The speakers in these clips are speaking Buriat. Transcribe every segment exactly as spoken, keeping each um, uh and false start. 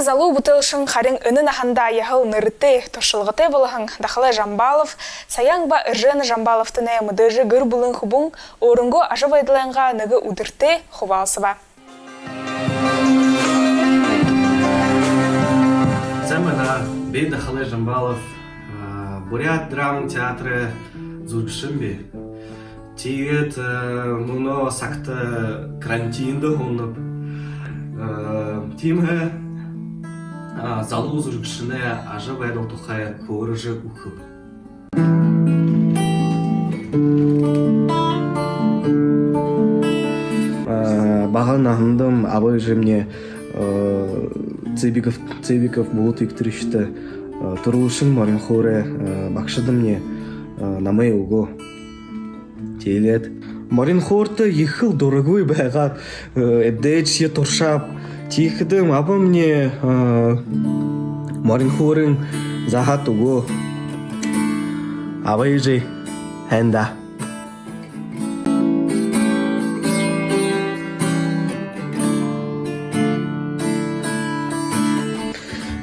Залуу бүтээлшэн, харин энэ наһандаа яһала нэрэтэй, туршалгатай болоһон Дахалай Жамбалов, Саян ба Эржена Жамбаловтанай мэдээжэ гэр бүлын хүбүүн, өөрынгөө ажабайдалайнгаа нэгэ үдэртэй хубаалсаба. Сайн байна. Би Дахалай Жамбалов, а, Буряад драмын театрай зүжэгшэн би. Тиигээд, э, мүнөө сагта карантинда һуунаб. Э, тиимэһээ, а, залуу зүжэгшэнэй ажабайдал тухай хөөрэжэ үгэхэб. Э, бага наһандам аба эжымни, э, Цыбиков, Цыбиков Булат Викторовичта, э, түрүүшын морин хуурай, э, багшадамни, э, намайе үгөө. Тиигээд морин хуурта ехэл дурагүй байгаад, э, эбдээшье туршааб. Тиихэдэм абамни, э, морин хуурынь заһаад үгөө. Аба эжы, һайн даа.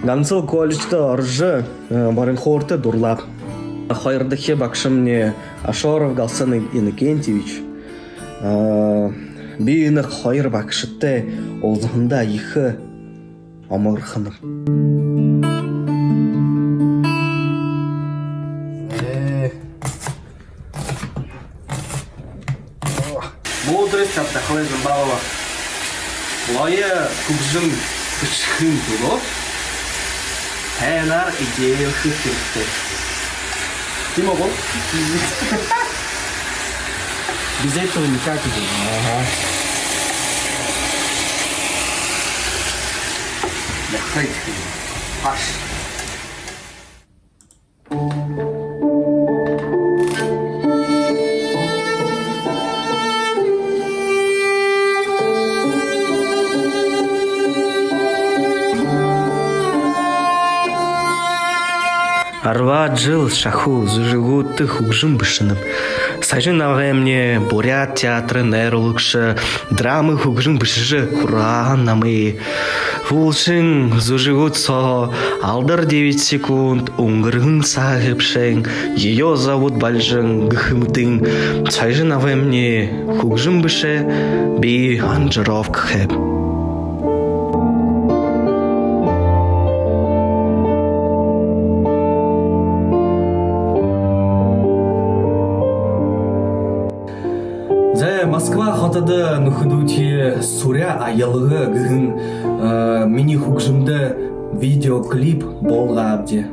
Гансал колледждо орожо, э, морин хуурта дурлааб. Хоёрдохи багшамни Ашоров Галсан Иннокентьевич. Э, би энэ хоёр багшатай уулзаһандаа ехэ омогорхоноб. Э. Мудрость от Дахалай Жамбалова. Гоё хүгжэм бэшэхын түлөө һайнаар эдеэлхэ хэрэгтэй. Тиимэ гү? Без этого никак. Ага. Яхай. Паш. Арбаад жэл шахуу зүжэгүүдтэ хүгжэм бэшэнэб. Саяжан абгаймни Буряад театрай найруулагша, драма хүгжэм бэшэжэ һургааһан намайе. Һүүлшын зүжэгүүд соо «Алдар девять секунд», «Үнгэрһэн саһа хэбшээн», «Её зовут Бальжан» гэхэ мэтын Саяжан абгаймни хүгжэм бэшээ, би аранжировка хээб. За, Москва хотодо нүхэдүүдые «Суряа аялга» гэһэн, э, минии хүгжэмдэ видеоклип болгообди.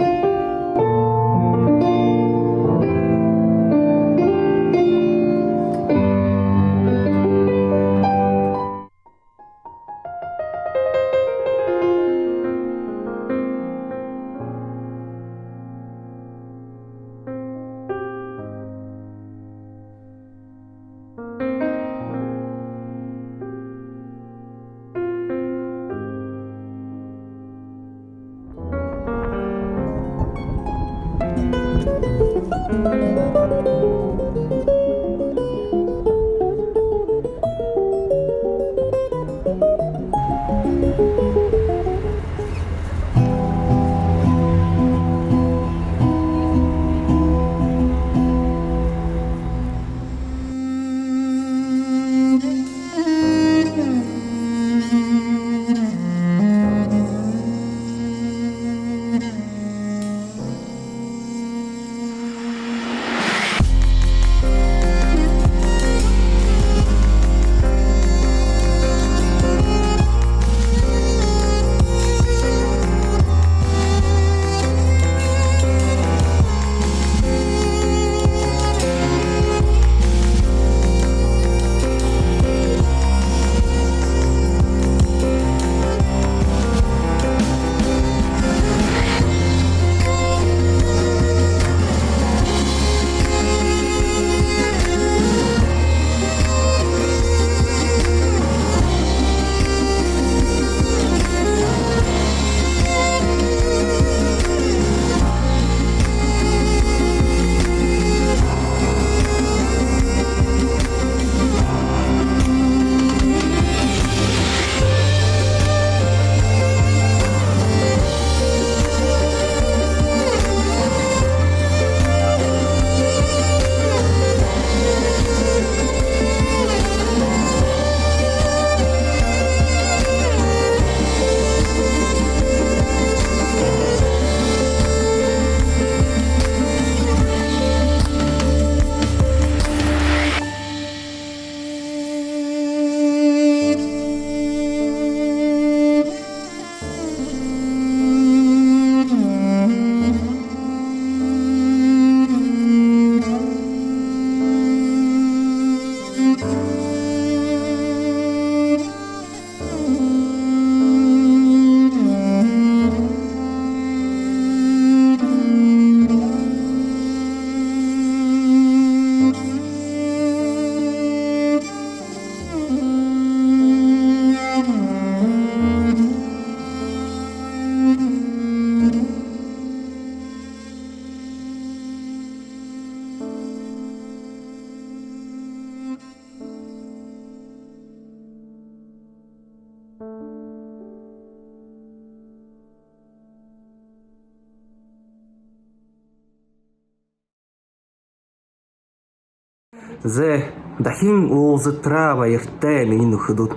Зэ, дахин уулзатараа баяртай, минии нүхэдүүд.